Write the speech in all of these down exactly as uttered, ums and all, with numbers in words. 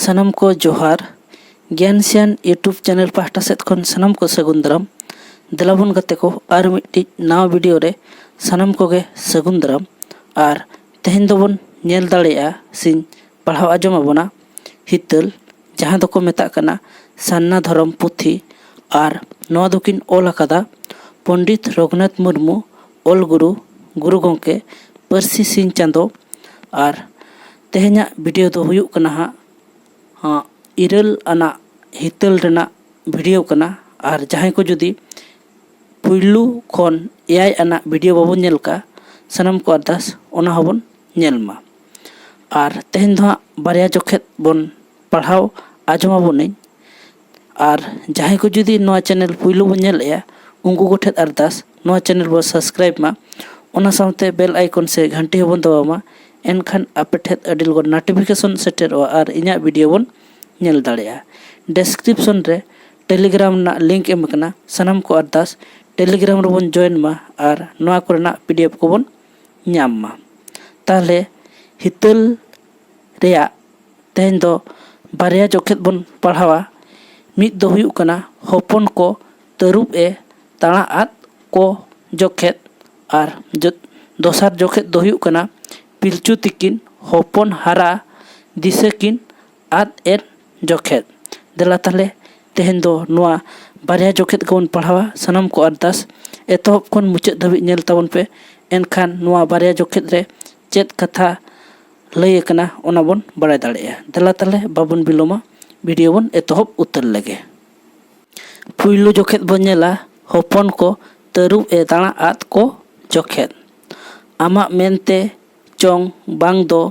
ᱥᱟᱱᱟᱢ ᱠᱚ ᱡᱚᱦᱟᱨ᱾ ᱜᱮᱭᱟᱱ ᱥᱮᱭᱟᱱ YouTube ᱪᱮᱱᱮᱞ ᱯᱟᱦᱴᱟ ᱥᱮᱫ ᱠᱷᱚᱱ ᱥᱟᱱᱟᱢ ᱠᱚ ᱥᱟᱹᱜᱩᱱ ᱫᱟᱨᱟᱢ᱾ ᱫᱮᱞᱟᱵᱚᱱ ᱜᱟᱛᱮ ᱠᱚ, ᱟᱨ ᱢᱤᱫᱴᱤᱡ ᱱᱟᱣᱟ ᱵᱷᱤᱰᱤᱭᱳ ᱨᱮ ᱥᱟᱱᱟᱢ ᱠᱚᱜᱮ ᱥᱟᱹᱜᱩᱱ ᱫᱟᱨᱟᱢ᱾ ᱟᱨ ᱛᱮᱦᱮᱧ ᱫᱚᱵᱚᱱ ᱧᱮᱞ ᱫᱟᱲᱮᱭᱟᱜᱼᱟ ᱥᱮᱧ ᱯᱟᱲᱦᱟᱣ ᱟᱸᱡᱚᱢ ᱟᱵᱚᱱᱟ ᱦᱤᱛᱟᱹᱞ, ᱡᱟᱦᱟᱸ ᱫᱚᱠᱚ ᱢᱮᱛᱟᱜ ᱠᱟᱱᱟ ᱥᱟᱨᱱᱟ ᱫᱷᱚᱨᱚᱢ ᱯᱩᱛᱷᱤ᱾ ᱟᱨ ᱱᱚᱣᱟ ᱫᱚᱠᱤᱱ ᱚᱞ ᱟᱠᱟᱫᱟ ᱯᱚᱱᱰᱤᱛ ᱨᱚᱜᱷᱩᱱᱟᱛᱷ ᱢᱩᱨᱢᱩ, ᱚᱞ ᱜᱩᱨᱩ, ᱜᱩᱨᱩ ᱜᱚᱢᱠᱮ, ᱯᱟᱹᱨᱥᱤ ᱥᱤᱧ ᱪᱟᱸᱫᱚ᱾ ᱟᱨ ᱛᱮᱦᱮᱧᱟᱜ ᱵᱷᱤᱰᱤᱭᱳ ᱫᱚ ᱦᱩᱭᱩᱜ ᱠᱟᱱᱟ ᱦᱟᱸᱜ, ᱦᱟᱸᱜ, ᱤᱨᱟᱹᱞ ᱟᱱᱟᱜ ᱦᱤᱛᱟᱹᱞ ᱨᱮᱱᱟᱜ ᱵᱷᱤᱰᱤᱭᱳ ᱠᱟᱱᱟ᱾ ᱟᱨ ᱡᱟᱦᱟᱸᱭ ᱠᱚ ᱡᱩᱫᱤ ᱯᱩᱭᱞᱩ ᱠᱷᱚᱱ ᱮᱭᱟᱭ ᱟᱱᱟᱜ ᱵᱷᱤᱰᱤᱭᱳ ᱵᱟᱵᱚᱱ ᱧᱮᱞ ᱠᱟᱜ, ᱥᱟᱱᱟᱢ ᱠᱚ ᱟᱨᱫᱟᱥ ᱚᱱᱟ ᱦᱚᱸᱵᱚᱱ ᱧᱮᱞ ᱢᱟ᱾ ᱟᱨ ᱛᱮᱦᱮᱧ ᱫᱚ ᱦᱟᱸᱜ ᱵᱟᱨᱭᱟ ᱡᱚᱠᱷᱮᱡ ᱵᱚᱱ ᱯᱟᱲᱦᱟᱣ ᱟᱸᱡᱚᱢ ᱟᱵᱚᱱᱟᱹᱧ᱾ ᱟᱨ ᱡᱟᱦᱟᱸᱭ ᱠᱚ ᱡᱩᱫᱤ ᱱᱚᱣᱟ ᱪᱮᱱᱮᱞ ᱯᱩᱭᱞᱩ ᱵᱚᱱ ᱧᱮᱞᱮᱜᱼᱟ, ᱩᱱᱠᱩ ᱠᱚᱴᱷᱮᱱ ᱟᱨᱫᱟᱥ ᱱᱚᱣᱟ ᱪᱮᱱᱮᱞ ᱵᱚᱱ ᱥᱟᱵᱥᱠᱨᱟᱭᱤᱵ ᱢᱟ, ᱚᱱᱟ ᱥᱟᱶᱛᱮ ᱵᱮᱞ ᱟᱭᱠᱚᱱ ᱥᱮ ᱜᱷᱟᱱᱴᱤ ᱦᱚᱸᱵᱚᱱ ᱫᱟᱵᱟᱣ ᱢᱟ᱾ ᱮᱱᱠᱷᱟᱱ ᱟᱯᱮ ᱴᱷᱮᱱ ᱟᱹᱰᱤ ᱞᱚᱜᱚᱱ ᱱᱳᱴᱤᱯᱷᱤᱠᱮᱥᱚᱱ ᱥᱮᱴᱮᱨᱚᱜᱼᱟ ᱟᱨ ᱤᱧᱟᱹᱜ ᱵᱷᱤᱰᱤᱭᱳ ᱵᱚᱱ ᱧᱮᱞ ᱫᱟᱲᱮᱭᱟᱜᱼᱟ᱾ ᱰᱮᱥᱠᱨᱤᱯᱥᱚᱱ ᱨᱮ ᱴᱮᱞᱤᱜᱨᱟᱢ ᱨᱮᱱᱟᱜ ᱞᱤᱝᱠ ᱮᱢ ᱟᱠᱟᱱᱟ᱾ ᱥᱟᱱᱟᱢ ᱠᱚ ᱟᱨᱫᱟᱥ ᱴᱮᱞᱤᱜᱨᱟᱢ ᱨᱮᱵᱚᱱ ᱡᱚᱭᱮᱱ ᱢᱟ ᱟᱨ ᱱᱚᱣᱟ ᱠᱚᱨᱮᱱᱟᱜ ᱯᱤᱰᱤᱮᱯᱷ ᱠᱚᱵᱚᱱ ᱧᱟᱢ ᱢᱟ᱾ ᱛᱟᱦᱚᱞᱮ ᱦᱤᱛᱟᱹᱞ ᱨᱮᱭᱟᱜ ᱛᱮᱦᱮᱧ ᱫᱚ ᱵᱟᱨᱭᱟ ᱡᱚᱠᱷᱮᱡ ᱵᱚᱱ ᱯᱟᱲᱦᱟᱣᱟ᱾ ᱢᱤᱫ ᱫᱚ ᱦᱩᱭᱩᱜ ᱠᱟᱱᱟ ᱦᱚᱯᱚᱱ ᱠᱚ ᱛᱟᱹᱨᱩᱵ ᱮ ᱛᱟᱬᱟ ᱟᱫ ᱠᱚ ᱡᱚᱠᱷᱮᱡ, ᱟᱨ ᱡᱚ-, ᱫᱚᱥᱟᱨ ᱡᱚᱠᱷᱮᱡ ᱫᱚ ᱦᱩᱭᱩᱜ ᱠᱟᱱᱟ ᱯᱤᱞᱪᱩ ᱛᱤᱠᱤᱱ ᱦᱚᱯᱚᱱ ᱦᱟᱨᱟ ᱫᱤᱥᱟᱹ ᱠᱤᱱ ᱟᱫ ᱮᱱ ᱡᱚᱠᱷᱮᱡ᱾ ᱫᱮᱞᱟ ᱛᱟᱦᱞᱮ ᱛᱮᱦᱮᱧ ᱫᱚ ᱱᱚᱣᱟ ᱵᱟᱨᱭᱟ ᱡᱚᱠᱷᱮᱡ ᱜᱮᱵᱚᱱ ᱯᱟᱲᱦᱟᱣᱟ᱾ ᱥᱟᱱᱟᱢ ᱠᱚ ᱟᱨᱫᱟᱥ ᱮᱛᱚᱦᱚᱵ ᱠᱷᱚᱱ ᱢᱩᱪᱟᱹᱫ ᱫᱷᱟᱹᱵᱤᱡ ᱧᱮᱞ ᱛᱟᱵᱚᱱ ᱯᱮ᱾ ᱮᱱᱠᱷᱟᱱ ᱱᱚᱣᱟ ᱵᱟᱨᱭᱟ ᱡᱚᱠᱷᱮᱡ ᱨᱮ ᱪᱮᱫ ᱠᱟᱛᱷᱟ ᱞᱟᱹᱭ ᱟᱠᱟᱱᱟ, ᱚᱱᱟ ᱵᱚᱱ ᱵᱟᱲᱟᱭ ᱫᱟᱲᱮᱭᱟᱜᱼᱟ᱾ ᱫᱮᱞᱟ ᱛᱟᱦᱞᱮ ᱵᱟᱵᱚᱱ ᱵᱤᱞᱚᱢᱟ, ᱵᱷᱤᱰᱤᱭᱳ ᱵᱚᱱ ᱮᱛᱚᱦᱚᱵ ᱩᱛᱟᱹᱨ ᱞᱮᱜᱮ᱾ ᱯᱩᱭᱞᱩ ᱡᱚᱠᱷᱮᱡ ᱵᱚᱱ ᱧᱮᱞᱟ, ᱦᱚᱯᱚᱱ ᱠᱚ ᱛᱟᱹᱨᱩᱵ ᱮ ᱫᱟᱬᱟ ᱟᱫ ᱠᱚ ᱡᱚᱠᱷᱮᱡ᱾ ᱟᱢᱟᱜ ᱢᱮᱱᱛᱮ ᱪᱚᱝ ᱵᱟᱝ ᱫᱚ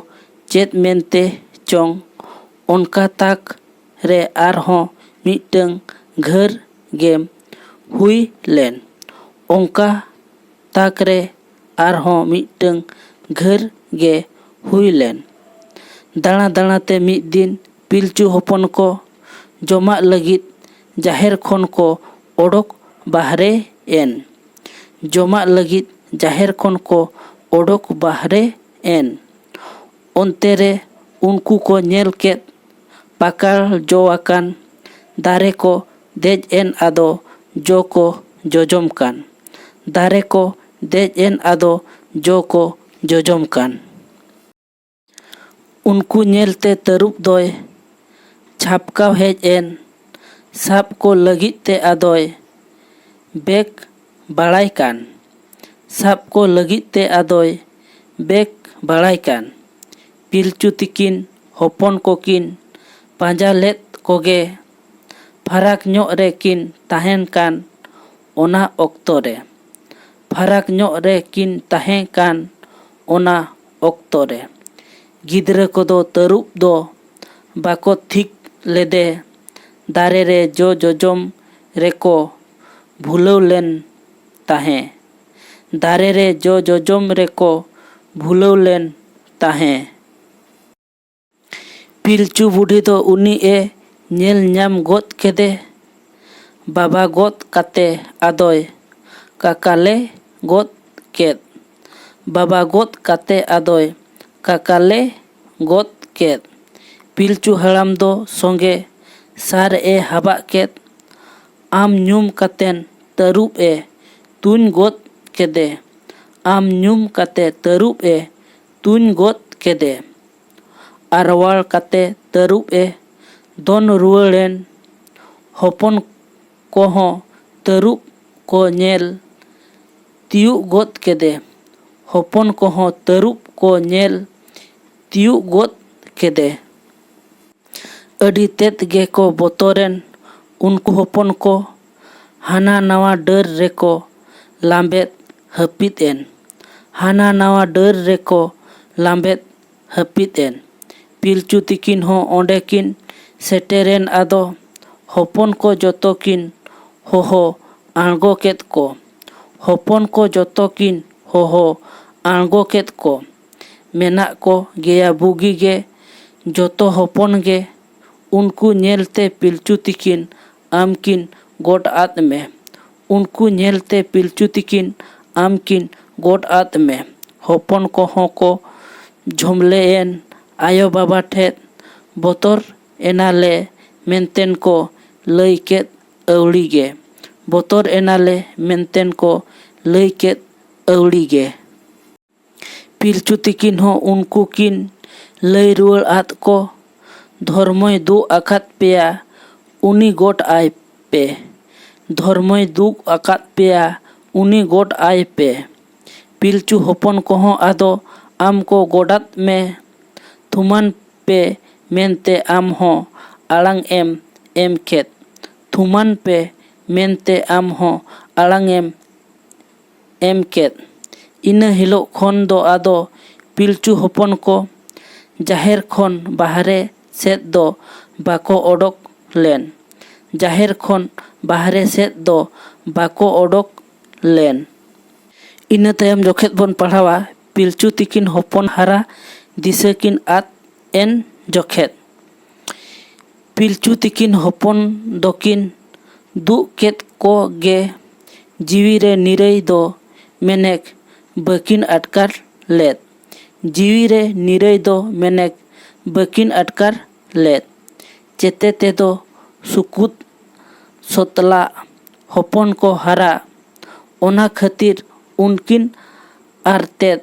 ᱪᱮᱫ ᱢᱮᱱᱛᱮ ᱪᱚᱝ, ᱚᱱᱠᱟ ᱛᱟᱠ ᱨᱮ ᱟᱨᱦᱚᱸ ᱢᱤᱫᱴᱟᱹᱝ ᱜᱷᱟᱹᱨ ᱜᱮᱢ ᱦᱩᱭ ᱞᱮᱱ᱾ ᱚᱱᱠᱟ ᱛᱟᱠ ᱨᱮ ᱟᱨᱦᱚᱸ ᱢᱤᱫᱴᱟᱹᱝ ᱜᱷᱟᱹᱨ ᱜᱮ ᱦᱩᱭ ᱞᱮᱱ᱾ ᱫᱟᱬᱟ ᱫᱟᱬᱟ ᱛᱮ ᱢᱤᱫ ᱫᱤᱱ ᱯᱤᱞᱪᱩ ᱦᱚᱯᱚᱱ ᱠᱚ ᱡᱚᱢᱟᱜ ᱞᱟᱹᱜᱤᱫ ᱡᱟᱦᱮᱨ ᱠᱷᱚᱱ ᱠᱚ ᱚᱰᱚᱠ ᱵᱟᱦᱨᱮ ᱮᱱ᱾ ᱡᱚᱢᱟᱜ ᱞᱟᱹᱜᱤᱫ ᱡᱟᱦᱮᱨ ᱠᱷᱚᱱ ᱠᱚ ᱚᱰᱚᱠ ᱵᱟᱦᱨᱮ ᱮᱱ᱾ ᱚᱱᱛᱮ ᱨᱮ ᱩᱱᱠᱩ ᱠᱚ ᱧᱮᱞ ᱠᱮᱫ ᱯᱟᱠᱟᱲ ᱡᱚ ᱟᱠᱟᱱ᱾ ᱫᱟᱨᱮ ᱠᱚ ᱫᱮᱡ ᱮᱱ ᱟᱫᱚ ᱡᱚ ᱠᱚ ᱡᱚᱡᱚᱢ ᱠᱟᱱ᱾ ᱫᱟᱨᱮ ᱠᱚ ᱫᱮᱡ ᱮᱱ ᱟᱫᱚ ᱡᱚ ᱠᱚ ᱡᱚᱡᱚᱢ ᱠᱟᱱ᱾ ᱩᱱᱠᱩ ᱧᱮᱞᱛᱮ ᱛᱟᱹᱨᱩᱵ ᱫᱚᱭ ᱪᱷᱟᱯᱠᱟᱣ ᱦᱮᱡ ᱮᱱ᱾ ᱥᱟᱵ ᱠᱚ ᱞᱟᱹᱜᱤᱫ ᱛᱮ ᱟᱫᱚᱭ ᱵᱮᱠ ᱵᱟᱲᱟᱭ ᱠᱟᱱ᱾ ᱥᱟᱵ ᱠᱚ ᱞᱟᱹᱜᱤᱫ ᱛᱮ ᱟᱫᱚᱭ ᱵᱮᱠ ᱵᱟᱲᱟᱭ ᱠᱟᱱ᱾ ᱯᱤᱞᱪᱩ ᱛᱤᱠᱤᱱ ᱦᱚᱯᱚᱱ ᱠᱚᱠᱤᱱ ᱯᱟᱸᱡᱟ ᱞᱮᱫ ᱠᱚᱜᱮ᱾ ᱯᱷᱟᱨᱟᱠ ᱧᱚᱜ ᱨᱮᱠᱤᱱ ᱛᱟᱦᱮᱱ ᱠᱟᱱ ᱚᱱᱟ ᱚᱠᱛᱚ ᱨᱮ᱾ ᱯᱷᱟᱨᱟᱠ ᱧᱚᱜ ᱨᱮᱠᱤᱱ ᱛᱟᱦᱮᱸ ᱠᱟᱱ ᱚᱱᱟ ᱚᱠᱛᱚ ᱨᱮ᱾ ᱜᱤᱫᱽᱨᱟᱹ ᱠᱚᱫᱚ ᱛᱟᱹᱨᱩᱵ ᱫᱚ ᱵᱟᱠᱚ ᱴᱷᱤᱠ ᱞᱮᱫᱮ᱾ ᱫᱟᱨᱮ ᱨᱮ ᱡᱚ ᱡᱚᱡᱚᱢ ᱨᱮᱠᱚ ᱵᱷᱩᱞᱟᱹᱣ ᱞᱮᱱ ᱛᱟᱦᱮᱸ᱾ ᱫᱟᱨᱮ ᱨᱮ ᱡᱚ ᱡᱚᱡᱚᱢ ᱨᱮᱠᱚ ᱵᱷᱩᱞᱟᱹᱣ ᱞᱮᱱ ᱛᱟᱦᱮᱸ᱾ ᱯᱤᱞᱪᱩ ᱵᱩᱰᱷᱤ ᱫᱚ ᱩᱱᱤ ᱮ ᱧᱮᱞ ᱧᱟᱢ ᱜᱚᱫ ᱠᱮᱫᱮ᱾ ᱵᱟᱵᱟ ᱜᱚᱫ ᱠᱟᱛᱮ ᱟᱫᱚᱭ ᱠᱟᱠᱟᱞᱮ ᱜᱚᱫ ᱠᱮᱫ᱾ ᱵᱟᱵᱟ ᱜᱚᱫ ᱠᱟᱛᱮ ᱟᱫᱚᱭ ᱠᱟᱠᱟᱞᱮ ᱜᱚᱫ ᱠᱮᱫ᱾ ᱯᱤᱞᱪᱩ ᱦᱟᱲᱟᱢ ᱫᱚ ᱥᱚᱸᱜᱮ ᱥᱟᱨ ᱮ ᱦᱟᱵᱟᱜ ᱠᱮᱫ᱾ ᱟᱢ ᱧᱩᱢ ᱠᱟᱛᱮᱱ ᱛᱟᱹᱨᱩᱵ ᱮ ᱛᱩᱧ ᱜᱚᱫ ᱠᱮᱫᱮ᱾ ᱟᱢ ᱧᱩᱢ ᱠᱟᱛᱮ ᱛᱟᱹᱨᱩᱵ ᱮ ᱛᱩᱧ ᱜᱚᱫ ᱠᱮᱫᱮ᱾ ᱟᱨᱣᱟᱲ ᱠᱟᱛᱮ ᱛᱟᱹᱨᱩᱵ ᱮ ᱫᱚᱱ ᱨᱩᱣᱟᱹᱲᱮᱱ᱾ ᱦᱚᱯᱚᱱ ᱠᱚᱦᱚᱸ ᱛᱟᱹᱨᱩᱵ ᱠᱚ ᱧᱮᱞ ᱛᱤᱭᱩᱜ ᱜᱚᱫ ᱠᱮᱫᱮ᱾ ᱦᱚᱯᱚᱱ ᱠᱚᱦᱚᱸ ᱛᱟᱹᱨᱩᱵ ᱠᱚ ᱧᱮᱞ ᱛᱤᱭᱩᱜ ᱜᱚᱫ ᱠᱮᱫᱮ᱾ ᱟᱹᱰᱤ ᱛᱮᱫ ᱜᱮᱠᱚ ᱵᱚᱛᱚᱨᱮᱱ ᱩᱱᱠᱩ ᱦᱚᱯᱚᱱ ᱠᱚ᱾ ᱦᱟᱱᱟ ᱱᱟᱣᱟ ᱰᱟᱹᱨ ᱨᱮᱠᱚ ᱞᱟᱸᱵᱮᱫ ᱦᱟᱹᱯᱤᱫ ᱮᱱ᱾ ᱦᱟᱱᱟ ᱱᱟᱣᱟ ᱰᱟᱹᱨ ᱨᱮᱠᱚ ᱞᱟᱸᱵᱮᱫ ᱦᱟᱹᱯᱤᱫ ᱮᱱ᱾ ᱯᱤᱞᱪᱩ ᱛᱤᱠᱤᱱ ᱦᱚᱸ ᱚᱸᱰᱮ ᱠᱤᱱ ᱥᱮᱴᱮᱨᱮᱱ᱾ ᱟᱫᱚ ᱦᱚᱯᱚᱱ ᱠᱚ ᱡᱚᱛᱚ ᱠᱤᱱ ᱦᱚᱦᱚ ᱟᱬᱜᱚ ᱠᱮᱫ ᱠᱚ᱾ ᱦᱚᱯᱚᱱ ᱠᱚ ᱡᱚᱛᱚ ᱠᱤᱱ ᱦᱚᱦᱚ ᱟᱬᱜᱚ ᱠᱮᱫ ᱠᱚ᱾ ᱢᱮᱱᱟᱜ ᱠᱚ ᱜᱮᱭᱟ ᱵᱩᱜᱤ ᱜᱮ ᱡᱚᱛᱚ ᱦᱚᱯᱚᱱ ᱜᱮ᱾ ᱩᱱᱠᱩ ᱧᱮᱞᱛᱮ ᱯᱤᱞᱪᱩ ᱛᱤᱠᱤᱱ ᱟᱢ ᱠᱤᱱ ᱜᱚᱴ ᱟᱫ ᱢᱮ᱾ ᱩᱱᱠᱩ ᱧᱮᱞᱛᱮ ᱯᱤᱞᱪᱩ ᱛᱤᱠᱤᱱ ᱟᱢ ᱠᱤᱱ ᱜᱚᱴ ᱟᱫ ᱢᱮ᱾ ᱦᱚᱯᱚᱱ ᱠᱚᱦᱚᱸ ᱠᱚ ᱡᱷᱚᱢᱞᱮ ᱮᱱ ᱟᱭᱳ ᱵᱟᱵᱟ ᱴᱷᱮᱫ ᱵᱚᱛᱚᱨ ᱮᱱᱟᱞᱮ ᱢᱮᱱᱛᱮᱱ ᱠᱚ ᱞᱟᱹᱭ ᱠᱮᱫ ᱟᱹᱣᱲᱤ ᱜᱮ᱾ ᱵᱚᱛᱚᱨ ᱮᱱᱟᱞᱮ ᱢᱮᱱᱛᱮᱱ ᱠᱚ ᱞᱟᱹᱭ ᱠᱮᱫ ᱟᱹᱣᱲᱤ ᱜᱮ᱾ ᱯᱤᱞᱪᱩ ᱛᱤᱠᱤᱱ ᱦᱚᱸ ᱩᱱᱠᱩ ᱠᱤᱱ ᱞᱟᱹᱭ ᱨᱩᱣᱟᱹᱲ ᱟᱫ ᱠᱚ, "ᱫᱷᱚᱨᱢᱚᱭ ᱫᱩᱜ ᱟᱠᱟᱫ ᱯᱮᱭᱟ, ᱩᱱᱤ ᱜᱚᱴ ᱟᱭ ᱯᱮ᱾ ᱫᱷᱚᱨᱢᱚᱭ ᱫᱩᱜ ᱟᱠᱟᱫ ᱯᱮᱭᱟ, ᱩᱱᱤ ᱜᱚᱴ ᱟᱭ ᱯᱮ᱾ ᱯᱤᱞᱪᱩ ᱦᱚᱯᱚᱱ ᱠᱚᱦᱚᱸ ᱟᱫᱚ ᱟᱢ ᱠᱚ ᱜᱚᱰᱟᱛ ᱢᱮ᱾ ᱛᱷᱩᱢᱟᱱ ᱯᱮ ᱢᱮᱱᱛᱮ ᱟᱢ ᱦᱚᱸ ᱟᱲᱟᱝ ᱮᱢ ᱮᱢ ᱠᱮᱫ᱾ ᱛᱷᱩᱢᱟᱱ ᱯᱮ ᱢᱮᱱᱛᱮ ᱟᱢ ᱦᱚᱸ ᱟᱲᱟᱝ ᱮᱢ ᱮᱢ ᱠᱮᱫ᱾" ᱤᱱᱟᱹ ᱦᱤᱞᱳᱜ ᱠᱷᱚᱱ ᱫᱚ ᱟᱫᱚ ᱯᱤᱞᱪᱩ ᱦᱚᱯᱚᱱ ᱠᱚ ᱡᱟᱦᱮᱨ ᱠᱷᱚᱱ ᱵᱟᱦᱨᱮ ᱥᱮᱫ ᱫᱚ ᱵᱟᱠᱚ ᱚᱰᱚᱠ ᱞᱮᱱ᱾ ᱡᱟᱦᱮᱨ ᱠᱷᱚᱱ ᱵᱟᱦᱨᱮ ᱥᱮᱫ ᱫᱚ ᱵᱟᱠᱚ ᱚᱰᱚᱠ ᱞᱮᱱ᱾ ᱤᱱᱟᱹ ᱛᱟᱭᱚᱢ ᱡᱚᱠᱷᱮᱡ ᱵᱚᱱ ᱯᱟᱲᱦᱟᱣᱟ, ᱯᱤᱞᱪᱩ ᱛᱤᱠᱤᱱ ᱦᱚᱯᱚᱱ ᱦᱟᱨᱟ ᱫᱤᱥᱟᱹ ᱠᱤᱱ ᱟᱫ ᱮᱱ ᱡᱚᱠᱷᱮᱡ᱾ ᱯᱤᱞᱪᱩ ᱛᱤᱠᱤᱱ ᱦᱚᱯᱚᱱ ᱫᱚᱠᱤᱱ ᱫᱩᱜ ᱠᱮᱫ ᱠᱚ ᱜᱮ, ᱡᱤᱣᱤ ᱨᱮ ᱱᱤᱨᱟᱹᱭ ᱫᱚ ᱢᱮᱱᱮᱠ ᱵᱟᱹᱠᱤᱱ ᱟᱴᱠᱟᱨ ᱞᱮᱫ᱾ ᱡᱤᱣᱤ ᱨᱮ ᱱᱤᱨᱟᱹᱭ ᱫᱚ ᱢᱮᱱᱮᱠ ᱵᱟᱹᱠᱤᱱ ᱟᱴᱠᱟᱨ ᱞᱮᱫ᱾ ᱪᱮᱛᱮ ᱛᱮᱫᱚ ᱥᱩᱠᱩᱛ ᱥᱚᱛᱞᱟᱜ ᱦᱚᱯᱚᱱ ᱠᱚ ᱦᱟᱨᱟ, ᱚᱱᱟ ᱠᱷᱟᱹᱛᱤᱨ ᱩᱱᱠᱤᱱ ᱟᱨ ᱛᱮᱫ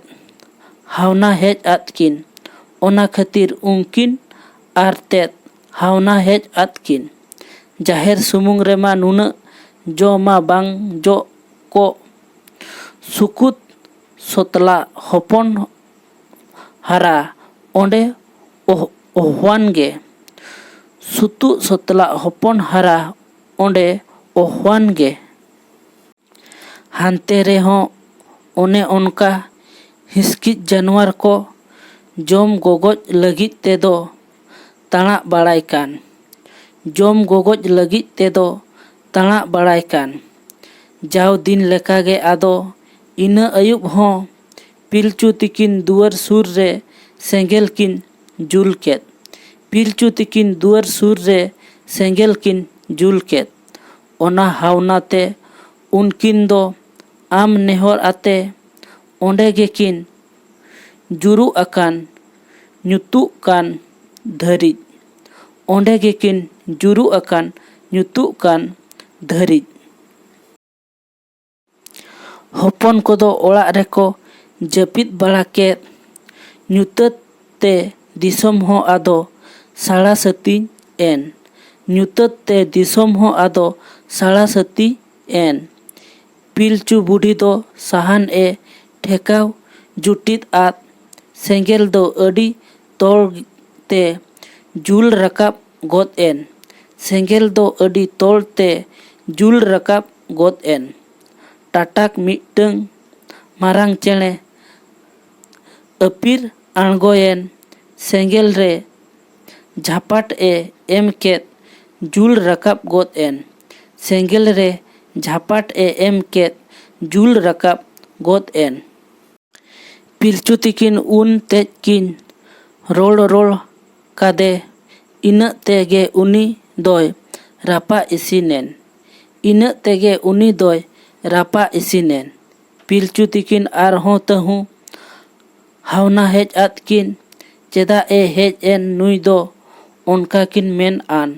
ᱦᱟᱣᱱᱟ ᱦᱮᱡ ᱟᱫ ᱠᱤᱱ᱾ ᱚᱱᱟ ᱠᱷᱟᱹᱛᱤᱨ ᱩᱱᱠᱤᱱ ᱟᱨ ᱛᱮᱫ ᱦᱟᱣᱱᱟ ᱦᱮᱡ ᱟᱫ ᱠᱤᱱ᱾ ᱡᱟᱦᱮᱨ ᱥᱩᱢᱩᱝ ᱨᱮᱢᱟ ᱱᱩᱱᱟᱹᱜ ᱡᱚ ᱢᱟ ᱵᱟᱝ ᱡᱚᱜ ᱠᱚᱜ᱾ ᱥᱩᱠᱩᱛ ᱥᱚᱛᱞᱟ ᱦᱚᱯᱚᱱ ᱦᱟᱨᱟ ᱚᱸᱰᱮ ᱚᱦ-, ᱚᱦᱣᱟᱱ ᱜᱮ᱾ ᱥᱩᱛᱩᱜ ᱥᱚᱛᱞᱟ ᱦᱚᱯᱚᱱ ᱦᱟᱨᱟ ᱚᱸᱰᱮ ᱚᱦᱣᱟᱱ ᱜᱮ᱾ ᱦᱟᱱᱛᱮ ᱨᱮᱦᱚᱸ ᱚᱱᱮ ᱚᱱᱠᱟ ᱦᱤᱥᱠᱤᱡ ᱡᱟᱱᱣᱟᱨ ᱠᱚ ᱡᱚᱢ ᱜᱚᱜᱚᱡ ᱞᱟᱹᱜᱤᱫ ᱛᱮᱫᱚ ᱛᱟᱬᱟᱜ ᱵᱟᱲᱟᱭ ᱠᱟᱱ᱾ ᱡᱚᱢ ᱜᱚᱜᱚᱡ ᱞᱟᱹᱜᱤᱫ ᱛᱮᱫᱚ ᱛᱟᱬᱟᱜ ᱵᱟᱲᱟᱭ ᱠᱟᱱ᱾ ᱡᱟᱣ ᱫᱤᱱ ᱞᱮᱠᱟᱜᱮ ᱟᱫᱚ ᱤᱱᱟᱹ ᱟᱹᱭᱩᱵ ᱦᱚᱸ ᱯᱤᱞᱪᱩ ᱛᱤᱠᱤᱱ ᱫᱩᱣᱟᱹᱨ ᱥᱩᱨ ᱨᱮ ᱥᱮᱸᱜᱮᱞ ᱠᱤᱱ ᱡᱩᱞ ᱠᱮᱫ᱾ ᱯᱤᱞᱪᱩ ᱛᱤᱠᱤᱱ ᱫᱩᱣᱟᱹᱨ ᱥᱩᱨ ᱨᱮ ᱥᱮᱸᱜᱮᱞ ᱠᱤᱱ ᱡᱩᱞ ᱠᱮᱫ᱾ ᱚᱱᱟ ᱦᱟᱣᱱᱟ ᱛᱮ ᱩᱱᱠᱤᱱ ᱫᱚ ᱟᱢ ᱱᱮᱦᱚᱨ ᱟᱛᱮ ᱚᱸᱰᱮ ᱜᱮᱠᱤᱱ ᱡᱩᱨᱩᱜ ᱟᱠᱟᱱ ᱧᱩᱛᱩᱜ ᱠᱟᱱ ᱫᱷᱟᱹᱨᱤᱡ᱾ ᱚᱸᱰᱮ ᱜᱮᱠᱤᱱ ᱡᱩᱨᱩᱜ ᱟᱠᱟᱱ ᱧᱩᱛᱩᱜ ᱠᱟᱱ ᱫᱷᱟᱹᱨᱤᱡ᱾ ᱦᱚᱯᱚᱱ ᱠᱚᱫᱚ ᱚᱲᱟᱜ ᱨᱮᱠᱚ ᱡᱟᱹᱯᱤᱫ ᱵᱟᱲᱟ ᱠᱮᱫ᱾ ᱧᱩᱛᱟᱹᱛ ᱛᱮ ᱫᱤᱥᱚᱢ ᱦᱚᱸ ᱟᱫᱚ ᱥᱟᱲᱟ ᱥᱟᱹᱛᱤ ᱮᱱ᱾ ᱧᱩᱛᱟᱹᱛ ᱛᱮ ᱫᱤᱥᱚᱢ ᱦᱚᱸ ᱟᱫᱚ ᱥᱟᱲᱟ ᱥᱟᱹᱛᱤ ᱮᱱ᱾ ᱯᱤᱞᱪᱩ ᱵᱩᱰᱷᱤ ᱫᱚ ᱥᱟᱦᱟᱱ ᱮ ᱴᱷᱮᱠᱟᱣ ᱡᱩᱴᱤᱫ ᱟᱫ᱾ ᱥᱮᱸᱜᱮᱞ ᱫᱚ ᱟᱹᱰᱤ ᱛᱚᱲ ᱛᱮ ᱡᱩᱞ ᱨᱟᱠᱟᱵ ᱜᱚᱫ ᱮᱱ᱾ ᱥᱮᱸᱜᱮᱞ ᱫᱚ ᱟᱹᱰᱤ ᱛᱚᱲ ᱛᱮ ᱡᱩᱞ ᱨᱟᱠᱟᱵ ᱜᱚᱫ ᱮᱱ᱾ ᱴᱟᱴᱟᱠ ᱢᱤᱫᱴᱟᱹᱝ ᱢᱟᱨᱟᱝ ᱪᱮᱬᱮ ᱟᱹᱯᱤᱨ ᱟᱬᱜᱚᱭᱮᱱ᱾ ᱥᱮᱸᱜᱮᱞ ᱨᱮ ᱡᱷᱟᱯᱟᱴ ᱮ ᱮᱢ ᱠᱮᱫ, ᱡᱩᱞ ᱨᱟᱠᱟᱵ ᱜᱚᱫ ᱮᱱ᱾ ᱥᱮᱸᱜᱮᱞ ᱨᱮ ᱡᱷᱟᱯᱟᱴ ᱮ ᱮᱢ ᱠᱮᱫ, ᱡᱩᱞ ᱨᱟᱠᱟᱵ ᱜᱚᱫ ᱮᱱ᱾ ᱯᱤᱞᱪᱩ ᱛᱤᱠᱤᱱ ᱩᱱ ᱛᱮᱡ ᱠᱤᱱ ᱨᱚᱲ ᱨᱚᱲ ᱠᱟᱫᱮ, ᱤᱱᱟᱹᱜ ᱛᱮᱜᱮ ᱩᱱᱤ ᱫᱚᱭ ᱨᱟᱯᱟᱜ ᱤᱥᱤᱱᱮᱱ᱾ ᱤᱱᱟᱹᱜ ᱛᱮᱜᱮ ᱩᱱᱤ ᱫᱚᱭ ᱨᱟᱯᱟᱜ ᱤᱥᱤᱱᱮᱱ᱾ ᱯᱤᱞᱪᱩ ᱛᱤᱠᱤᱱ ᱟᱨᱦᱚᱸ ᱛᱟᱹᱦᱩ ᱦᱟᱣᱱᱟ ᱦᱮᱡ ᱟᱫ ᱠᱤᱱ᱾ ᱪᱮᱫᱟᱜ ᱮ ᱦᱮᱡ ᱮᱱ ᱱᱩᱭ ᱫᱚ? ᱚᱱᱠᱟ ᱠᱤᱱ ᱢᱮᱱ ᱟᱱ᱾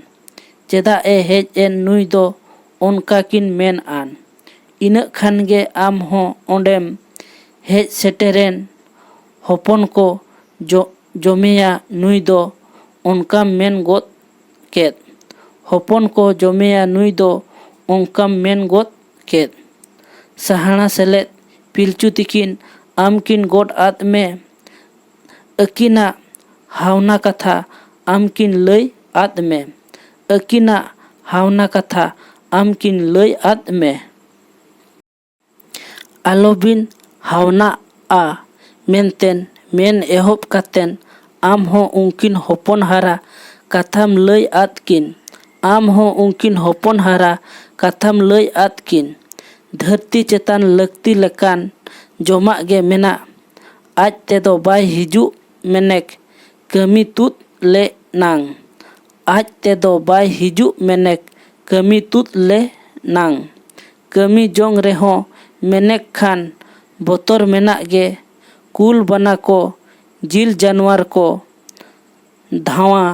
ᱪᱮᱫᱟᱜ ᱮ ᱦᱮᱡ ᱮᱱ ᱱᱩᱭ ᱫᱚ? ᱚᱱᱠᱟ ᱠᱤᱱ ᱢᱮᱱ ᱟᱱ᱾ ᱤᱱᱟᱹᱜ ᱠᱷᱟᱱ ᱜᱮ ᱟᱢ ᱦᱚᱸ ᱚᱸᱰᱮᱢ ᱦᱮᱡ ᱥᱮᱴᱮᱨᱮᱱ᱾ ᱦᱚᱯᱚᱱ ᱠᱚ ᱡᱚ-, ᱡᱚᱢᱮᱭᱟ ᱱᱩᱭ ᱫᱚ, ᱚᱱᱠᱟᱢ ᱢᱮᱱ ᱜᱚᱫ ᱠᱮᱫ᱾ ᱦᱚᱯᱚᱱ ᱠᱚ ᱡᱚᱢᱮᱭᱟ ᱱᱩᱭ ᱫᱚ, ᱚᱱᱠᱟᱢ ᱢᱮᱱ ᱜᱚᱫ ᱠᱮᱫ᱾ ᱥᱟᱦᱟᱱᱟ ᱥᱮᱞᱮᱫ ᱯᱤᱞᱪᱩ ᱛᱤᱠᱤᱱ ᱟᱢ ᱠᱤᱱ ᱜᱚᱰ ᱟᱫ ᱢᱮ᱾ ᱟᱹᱠᱤᱱᱟᱜ ᱦᱟᱣᱱᱟ ᱠᱟᱛᱷᱟ ᱟᱢ ᱠᱤᱱ ᱞᱟᱹᱭ ᱟᱫ ᱢᱮ᱾ ᱟᱹᱠᱤᱱᱟᱜ ᱦᱟᱣᱱᱟ ᱠᱟᱛᱷᱟ ᱟᱢ ᱠᱤᱱ ᱞᱟᱹᱭ ᱟᱫ ᱢᱮ᱾ ᱟᱞᱚᱵᱤᱱ ᱦᱟᱣᱱᱟᱜᱼᱟ ᱢᱮᱱᱛᱮᱱ ᱢᱮᱱ ᱮᱦᱚᱵ ᱠᱟᱛᱮᱱ ᱟᱢ ᱦᱚᱸ ᱩᱱᱠᱤᱱ ᱦᱚᱯᱚᱱ ᱦᱟᱨᱟ ᱠᱟᱛᱷᱟᱢ ᱞᱟᱹᱭ ᱟᱫ ᱠᱤᱱ᱾ ᱟᱢ ᱦᱚᱸ ᱩᱱᱠᱤᱱ ᱦᱚᱯᱚᱱ ᱦᱟᱨᱟ ᱠᱟᱛᱷᱟᱢ ᱞᱟᱹᱭ ᱟᱫ ᱠᱤᱱ᱾ ᱫᱷᱟᱹᱨᱛᱤ ᱪᱮᱛᱟᱱ ᱞᱟᱹᱠᱛᱤ ᱞᱮᱠᱟᱱ ᱡᱚᱢᱟᱜ ᱜᱮ ᱢᱮᱱᱟᱜ᱾ ᱟᱡ ᱛᱮᱫᱚ ᱵᱟᱭ ᱦᱤᱡᱩᱜ ᱢᱮᱱᱮᱠ ᱠᱟᱹᱢᱤ ᱛᱩᱫ ᱞᱮ ᱱᱟᱝ᱾ ᱟᱡ ᱛᱮᱫᱚ ᱵᱟᱭ ᱦᱤᱡᱩᱜ ᱢᱮᱱᱮᱠ ᱠᱟᱹᱢᱤ ᱛᱩᱫ ᱞᱮ ᱱᱟᱝ᱾ ᱠᱟᱹᱢᱤ ᱡᱚᱝ ᱨᱮᱦᱚᱸ ᱢᱮᱱᱮᱠ ᱠᱷᱟᱱ ᱵᱚᱛᱚᱨ ᱢᱮᱱᱟᱜ ᱜᱮ᱾ ᱠᱩᱞ ᱵᱟᱱᱟ ᱠᱚ, ᱡᱤᱞ ᱡᱟᱱᱣᱟᱨ ᱠᱚ ᱫᱷᱟᱶᱟ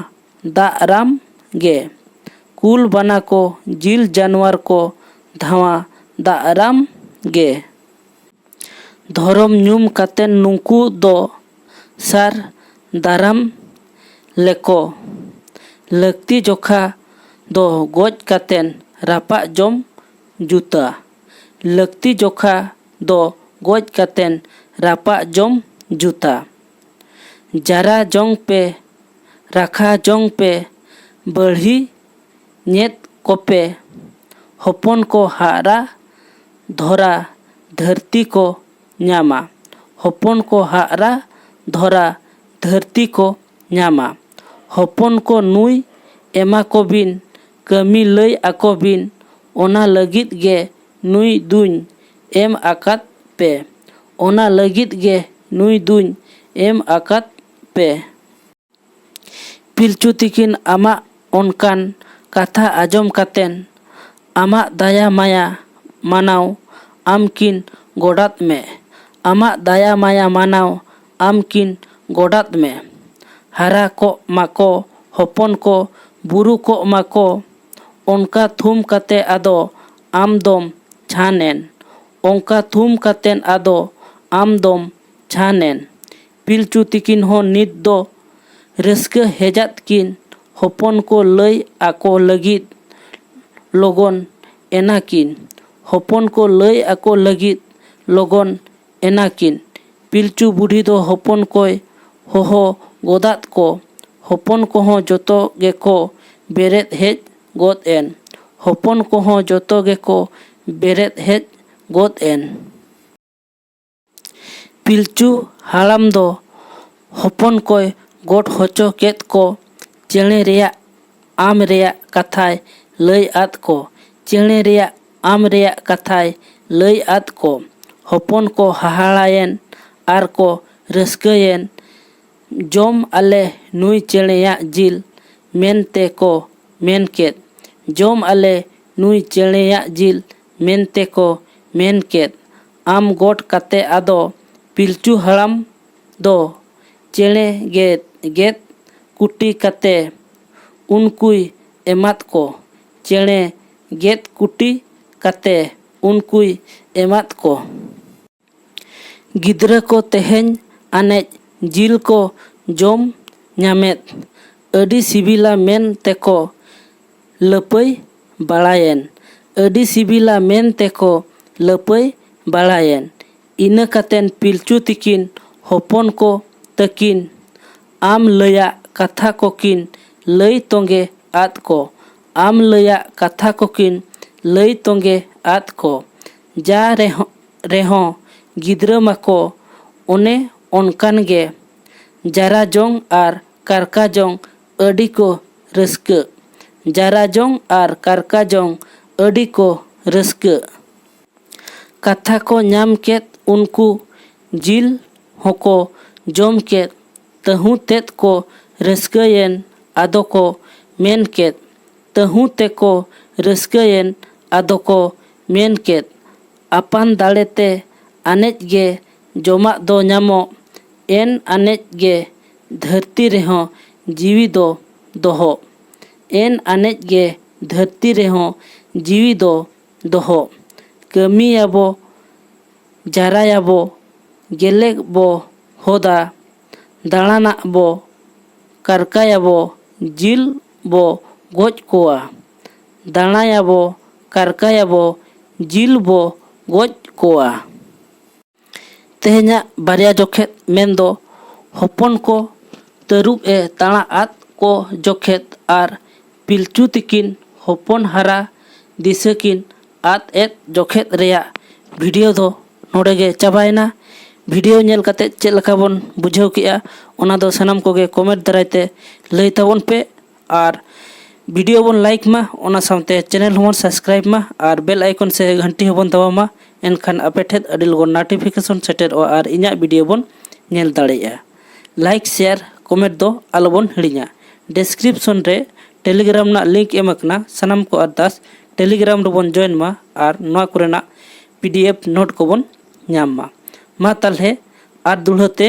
ᱫᱟᱜ ᱨᱟᱢ ᱜᱮ᱾ ᱠᱩᱞ ᱵᱟᱱᱟ ᱠᱚ, ᱡᱤᱞ ᱡᱟᱱᱣᱟᱨ ᱠᱚ ᱫᱷᱟᱶᱟ ᱫᱟᱜ ᱨᱟᱢ ᱜᱮ᱾ ᱫᱷᱚᱨᱚᱢ ᱧᱩᱢ ᱠᱟᱛᱮᱱ ᱱᱩᱠᱩ ᱫᱚ ᱥᱟᱨ ᱫᱟᱨᱟᱢ ᱞᱮᱠᱚ᱾ ᱞᱟᱹᱠᱛᱤ ᱡᱚᱠᱷᱟ ᱫᱚ ᱜᱚᱡ ᱠᱟᱛᱮᱱ ᱨᱟᱯᱟᱜ ᱡᱚᱢ ᱡᱩᱛᱟ᱾ ᱞᱟᱹᱠᱛᱤ ᱡᱚᱠᱷᱟ ᱫᱚ ᱜᱚᱡ ᱠᱟᱛᱮᱱ ᱨᱟᱯᱟᱜ ᱡᱚᱢ ᱡᱩᱛᱟ᱾ ᱡᱟᱨᱟ ᱡᱚᱝ ᱯᱮ, ᱨᱟᱠᱷᱟ ᱡᱚᱝ ᱯᱮ, ᱵᱟᱹᱲᱦᱤ ᱧᱮᱫ ᱠᱚᱯᱮ᱾ ᱦᱚᱯᱚᱱ ᱠᱚ ᱦᱟᱨᱟ ᱫᱷᱚᱨᱟ ᱫᱷᱟᱹᱨᱛᱤ ᱠᱚ ᱧᱟᱢᱟ᱾ ᱦᱚᱯᱚᱱ ᱠᱚ ᱦᱟᱨᱟ ᱫᱷᱚᱨᱟ ᱫᱷᱟᱹᱨᱛᱤ ᱠᱚ ᱧᱟᱢᱟ᱾ ᱦᱚᱯᱚᱱ ᱠᱚ ᱱᱩᱭ ᱮᱢᱟ ᱠᱚ ᱵᱤᱱ, ᱠᱟᱹᱢᱤ ᱞᱟᱹᱭ ᱟᱠᱚ ᱵᱤᱱ, ᱚᱱᱟ ᱞᱟᱹᱜᱤᱫ ᱜᱮ ᱱᱩᱭ ᱫᱩᱧ ᱮᱢ ᱟᱠᱟᱫ ᱯᱮ᱾ ᱚᱱᱟ ᱞᱟᱹᱜᱤᱫ ᱜᱮ ᱱᱩᱭ ᱫᱩᱧ ᱮᱢ ᱟᱠᱟᱫ ᱯᱮ᱾ ᱯᱤᱞᱪᱩ ᱛᱤᱠᱤᱱ ᱟᱢᱟᱜ ᱚᱱᱠᱟᱱ ᱠᱟᱛᱷᱟ ᱟᱸᱡᱚᱢ ᱠᱟᱛᱮᱱ, ᱟᱢᱟᱜ ᱫᱟᱭᱟ ᱢᱟᱭᱟ ᱢᱟᱱᱟᱣ ᱟᱢ ᱠᱤᱱ ᱜᱚᱰᱟᱛ ᱢᱮ᱾ ᱟᱢᱟᱜ ᱫᱟᱭᱟ ᱢᱟᱭᱟ ᱢᱟᱱᱟᱣ ᱟᱢ ᱠᱤᱱ ᱜᱚᱰᱟᱛ ᱢᱮ᱾ ᱦᱟᱨᱟ ᱠᱚᱜ ᱢᱟᱠᱚ ᱦᱚᱯᱚᱱ ᱠᱚ, ᱵᱩᱨᱩ ᱠᱚᱜ ᱢᱟᱠᱚ᱾ ᱚᱱᱠᱟ ᱛᱷᱩᱢ ᱠᱟᱛᱮ ᱟᱫᱚ ᱟᱢ ᱫᱚᱢ ᱪᱷᱟᱱᱮᱱ᱾ ᱚᱱᱠᱟ ᱛᱷᱩᱢ ᱠᱟᱛᱮᱱ ᱟᱫᱚ ᱟᱢ ᱫᱚᱢ ᱪᱷᱟᱱᱮᱱ᱾ ᱯᱤᱞᱪᱩ ᱛᱤᱠᱤᱱ ᱦᱚᱸ ᱱᱤᱛ ᱫᱚ ᱨᱟᱹᱥᱠᱟᱹ ᱦᱮᱡᱟᱫ ᱠᱤᱱ᱾ ᱦᱚᱯᱚᱱ ᱠᱚ ᱞᱟᱹᱭ ᱟᱠᱚ ᱞᱟᱹᱜᱤᱫ ᱞᱚᱜᱚᱱ ᱮᱱᱟᱠᱤᱱ᱾ ᱦᱚᱯᱚᱱ ᱠᱚ ᱞᱟᱹᱭ ᱟᱠᱚ ᱞᱟᱹᱜᱤᱫ ᱞᱚᱜᱚᱱ ᱮᱱᱟᱠᱤᱱ᱾ ᱯᱤᱞᱪᱩ ᱵᱩᱰᱷᱤ ᱫᱚ ᱦᱚᱯᱚᱱ ᱠᱚᱭ ᱦᱚᱦᱚ ᱜᱚᱫᱟᱫ ᱠᱚ᱾ ᱦᱚᱯᱚᱱ ᱠᱚᱦᱚᱸ ᱡᱚᱛᱚ ᱜᱮᱠᱚ ᱵᱮᱨᱮᱫ ᱦᱮᱡ ᱜᱚᱫ ᱮᱱ᱾ ᱦᱚᱯᱚᱱ ᱠᱚᱦᱚᱸ ᱡᱚᱛᱚ ᱜᱮᱠᱚ ᱵᱮᱨᱮᱫ ᱦᱮᱡ ᱜᱚᱫ ᱮᱱ᱾ ᱯᱤᱞᱪᱩ ᱦᱟᱲᱟᱢ ᱫᱚ ᱦᱚᱯᱚᱱ ᱠᱚᱭ ᱜᱚᱰ ᱦᱚᱪᱚ ᱠᱮᱫ ᱠᱚ᱾ ᱪᱮᱬᱮ ᱨᱮᱭᱟᱜ ᱟᱢ ᱨᱮᱭᱟᱜ ᱠᱟᱛᱷᱟᱭ ᱞᱟᱹᱭ ᱟᱫ ᱠᱚ᱾ ᱪᱮᱬᱮ ᱨᱮᱭᱟᱜ ᱟᱢ ᱨᱮᱭᱟᱜ ᱠᱟᱛᱷᱟᱭ ᱞᱟᱹᱭ ᱟᱫ ᱠᱚ᱾ ᱦᱚᱯᱚᱱ ᱠᱚ ᱦᱟᱦᱟᱲᱟᱭᱮᱱ ᱟᱨ ᱠᱚ ᱨᱟᱹᱥᱠᱟᱹᱭᱮᱱ᱾ "ᱡᱚᱢ ᱟᱞᱮ ᱱᱩᱭ ᱪᱮᱬᱮᱭᱟᱜ ᱡᱤᱞ" ᱢᱮᱱᱛᱮ ᱠᱚ ᱢᱮᱱ ᱠᱮᱫ᱾ "ᱡᱚᱢ ᱟᱞᱮ ᱱᱩᱭ ᱪᱮᱬᱮᱭᱟᱜ ᱡᱤᱞ" ᱢᱮᱱᱛᱮ ᱠᱚ ᱢᱮᱱ ᱠᱮᱫ᱾ ᱟᱢ ᱜᱚᱰ ᱠᱟᱛᱮ ᱟᱫᱚ ᱯᱤᱞᱪᱩ ᱦᱟᱲᱟᱢ ᱫᱚ ᱪᱮᱬᱮ ᱜᱮᱫ ᱜᱮᱫ ᱠᱩᱴᱤ ᱠᱟᱛᱮ ᱩᱱᱠᱩᱭ ᱮᱢᱟᱫ ᱠᱚ᱾ ᱪᱮᱬᱮ ᱜᱮᱫ ᱠᱩᱴᱤ ᱠᱟᱛᱮ ᱩᱱᱠᱩᱭ ᱮᱢᱟᱫ ᱠᱚ᱾ ᱜᱤᱫᱽᱨᱟᱹ ᱠᱚ ᱛᱮᱦᱮᱧ ᱟᱱᱮᱡ ᱡᱤᱞ ᱠᱚ ᱡᱚᱢ ᱧᱟᱢᱮᱫ᱾ ᱟᱹᱰᱤ ᱥᱤᱵᱤᱞᱟ ᱢᱮᱱ ᱛᱮᱠᱚ ᱞᱟᱹᱯᱟᱹᱭ ᱵᱟᱲᱟᱭᱮᱱ᱾ ᱟᱹᱰᱤ ᱥᱤᱵᱤᱞᱟ ᱢᱮᱱ ᱛᱮᱠᱚ ᱞᱟᱹᱯᱟᱹᱭ ᱵᱟᱲᱟᱭᱮᱱ᱾ ᱤᱱᱟᱹ ᱠᱟᱛᱮᱱ ᱯᱤᱞᱪᱩ ᱛᱤᱠᱤᱱ ᱦᱚᱯᱚᱱ ᱠᱚ ᱛᱟᱹᱠᱤᱱ ᱟᱢ ᱞᱟᱹᱭᱟᱜ ᱠᱟᱛᱷᱟ ᱠᱚᱠᱤᱱ ᱞᱟᱹᱭ ᱛᱚᱸᱜᱮ ᱟᱫ ᱠᱚ᱾ ᱟᱢ ᱞᱟᱹᱭᱟᱜ ᱠᱟᱛᱷᱟ ᱠᱚᱠᱤᱱ ᱞᱟᱹᱭ ᱛᱚᱸᱜᱮ ᱟᱫ ᱠᱚ᱾ ᱡᱟ ᱨᱮᱦᱚᱸ, ᱨᱮᱦᱚᱸ ᱜᱤᱫᱽᱨᱟᱹ ᱢᱟᱠᱚ ᱚᱱᱮ ᱚᱱᱠᱟᱱ ᱜᱮ᱾ ᱡᱟᱨᱟ ᱡᱚᱝ ᱟᱨ ᱠᱟᱨᱠᱟ ᱡᱚᱝ ᱟᱹᱰᱤ ᱠᱚ ᱨᱟᱹᱥᱠᱟᱹᱜ᱾ ᱡᱟᱨᱟ ᱡᱚᱝ ᱟᱨ ᱠᱟᱨᱠᱟ ᱡᱚᱝ ᱟᱹᱰᱤ ᱠᱚ ᱨᱟᱹᱥᱠᱟᱹᱜ᱾ ᱠᱟᱛᱷᱟ ᱠᱚ ᱧᱟᱢ ᱠᱮᱫ ᱩᱱᱠᱩ ᱡᱤᱞ ᱦᱚᱸᱠᱚ ᱡᱚᱢ ᱠᱮᱫ᱾ ᱛᱟᱹᱦᱩ ᱛᱮᱫ ᱠᱚ ᱨᱟᱹᱥᱠᱟᱹᱭᱮᱱ ᱟᱫᱚ ᱠᱚ ᱢᱮᱱ ᱠᱮᱫ᱾ ᱛᱟᱹᱦᱩ ᱛᱮᱠᱚ ᱨᱟᱹᱥᱠᱟᱹᱭᱮᱱ ᱟᱫᱚ ᱠᱚ ᱢᱮᱱ ᱠᱮᱫ, ᱟᱯᱟᱱ ᱫᱟᱲᱮ ᱛᱮ ᱟᱱᱮᱡ ᱜᱮ ᱡᱚᱢᱟᱜ ᱫᱚ ᱧᱟᱢᱚᱜ, ᱮᱱ ᱟᱱᱮᱡ ᱜᱮ ᱫᱷᱟᱹᱨᱛᱤ ᱨᱮᱦᱚᱸ ᱡᱤᱣᱤ ᱫᱚ ᱫᱚᱦᱚᱜ᱾ ᱮᱱ ᱟᱱᱮᱡ ᱜᱮ ᱫᱷᱟᱹᱨᱛᱤ ᱨᱮᱦᱚᱸ ᱡᱤᱣᱤ ᱫᱚ ᱫᱚᱦᱚᱜ᱾ ᱠᱟᱹᱢᱤᱭᱟᱵᱚ, ᱡᱟᱨᱟᱭᱟᱵᱚ, ᱜᱮᱞᱮ ᱵᱚ ᱦᱚᱫᱟ, ᱫᱟᱬᱟᱱᱟᱜ ᱵᱚ, ᱠᱟᱨᱠᱟᱭᱟᱵᱚ, ᱡᱤᱞ ᱵᱚ ᱜᱚᱡ ᱠᱚᱣᱟ᱾ ᱫᱟᱬᱟᱭᱟᱵᱚ, ᱠᱟᱨᱠᱟᱭᱟᱵᱚ, ᱡᱤᱞ ᱵᱚ ᱜᱚᱡ ᱠᱚᱣᱟ᱾ ᱛᱮᱦᱮᱧᱟᱜ ᱵᱟᱨᱭᱟ ᱡᱚᱠᱷᱮᱫ ᱢᱮᱱᱫᱚ ᱦᱚᱯᱚᱱ ᱠᱚ ᱛᱟᱹᱨᱩᱵ ᱮ ᱛᱟᱬᱟ ᱟᱫ ᱠᱚ ᱡᱚᱠᱷᱮᱫ ᱟᱨ ᱯᱤᱞᱪᱩ ᱛᱤᱠᱤᱱ ᱦᱚᱯᱚᱱ ᱦᱟᱨᱟ ᱫᱤᱥᱟᱹ ᱠᱤᱱ ᱟᱫ ᱮᱫ ᱡᱚᱠᱷᱮᱫ ᱨᱮᱭᱟᱜ ᱵᱷᱤᱰᱤᱭᱳ ᱫᱚ ᱱᱚᱰᱮ ᱜᱮ ᱪᱟᱵᱟᱭᱮᱱᱟ᱾ ᱵᱷᱤᱰᱤᱭᱳ ᱧᱮᱞ ᱠᱟᱛᱮ ᱪᱮᱫ ᱞᱮᱠᱟ ᱵᱚᱱ ᱵᱩᱡᱷᱟᱹᱣ ᱠᱮᱜᱼᱟ, ᱚᱱᱟ ᱫᱚ ᱥᱟᱱᱟᱢ ᱠᱚᱜᱮ ᱠᱚᱢᱮᱱᱴ ᱫᱟᱨᱟᱭ ᱛᱮ ᱞᱟᱹᱭ ᱛᱟᱵᱚᱱ ᱯᱮ᱾ ᱟᱨ ᱵᱷᱤᱰᱤᱭᱳ ᱵᱚᱱ ᱞᱟᱭᱤᱠ ᱢᱟ, ᱚᱱᱟ ᱥᱟᱶᱛᱮ ᱪᱮᱱᱮᱞ ᱦᱚᱸᱵᱚᱱ ᱥᱟᱵᱥᱠᱨᱟᱭᱤᱵ ᱢᱟ ᱟᱨ ᱵᱮᱞ ᱟᱭᱠᱚᱱ ᱥᱮ ᱜᱷᱟᱱᱴᱤ ᱦᱚᱸᱵᱚᱱ ᱫᱟᱵᱟᱣ ᱢᱟ᱾ ᱮᱱᱠᱷᱟᱱ ᱟᱯᱮ ᱴᱷᱮᱱ ᱟᱹᱰᱤ ᱞᱚᱜᱚᱱ ᱱᱳᱴᱤᱯᱷᱤᱠᱮᱥᱚᱱ ᱥᱮᱴᱮᱨᱚᱜᱼᱟ ᱟᱨ ᱤᱧᱟᱹᱜ ᱵᱷᱤᱰᱤᱭᱳ ᱵᱚᱱ ᱧᱮᱞ ᱫᱟᱲᱮᱭᱟᱜᱼᱟ᱾ ᱞᱟᱭᱤᱠ, ᱥᱮᱭᱟᱨ, ᱠᱚᱢᱮᱱᱴ ᱫᱚ ᱟᱞᱚᱵᱚᱱ ᱦᱤᱲᱤᱧᱟ᱾ ᱰᱮᱥᱠᱨᱤᱯᱥᱚᱱ ᱨᱮ ᱴᱮᱞᱤᱜᱨᱟᱢ ᱨᱮᱱᱟᱜ ᱞᱤᱝᱠ ᱮᱢ ᱟᱠᱟᱱᱟ᱾ ᱥᱟᱱᱟᱢ ᱠᱚ ᱟᱨᱫᱟᱥ ᱴᱮᱞᱤᱜᱨᱟᱢ ᱨᱮᱵᱚᱱ ᱡᱚᱭᱮᱱ ᱢᱟ ᱟᱨ ᱱᱚᱣᱟ ᱠᱚᱨᱮᱱᱟᱜ ᱯᱤ ᱰᱤ ᱮᱯᱷ ᱱᱳᱴ ᱠᱚᱵᱚᱱ ᱧᱟᱢ ᱢᱟ᱾ ᱢᱟ ᱛᱟᱦᱞᱮ ᱟᱨ ᱫᱩᱲᱦᱟᱹ ᱛᱮ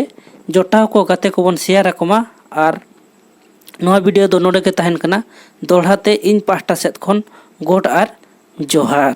ᱡᱚᱴᱟᱣ ᱠᱚ ᱜᱟᱛᱮ ᱠᱚᱵᱚᱱ ᱥᱮᱭᱟᱨ ᱟᱠᱚ ᱢᱟ ᱟᱨ ᱱᱚᱣᱟ ᱵᱷᱤᱰᱤᱭᱳ ᱫᱚ ᱱᱚᱰᱮ ᱜᱮ ᱛᱟᱦᱮᱱ ᱠᱟᱱᱟ᱾ ᱫᱚᱦᱲᱟ ᱛᱮ ᱤᱧ ᱯᱟᱦᱴᱟ ᱥᱮᱫ ᱠᱷᱚᱱ ᱜᱚᱰ ᱟᱨ ᱡᱚᱦᱟᱨ᱾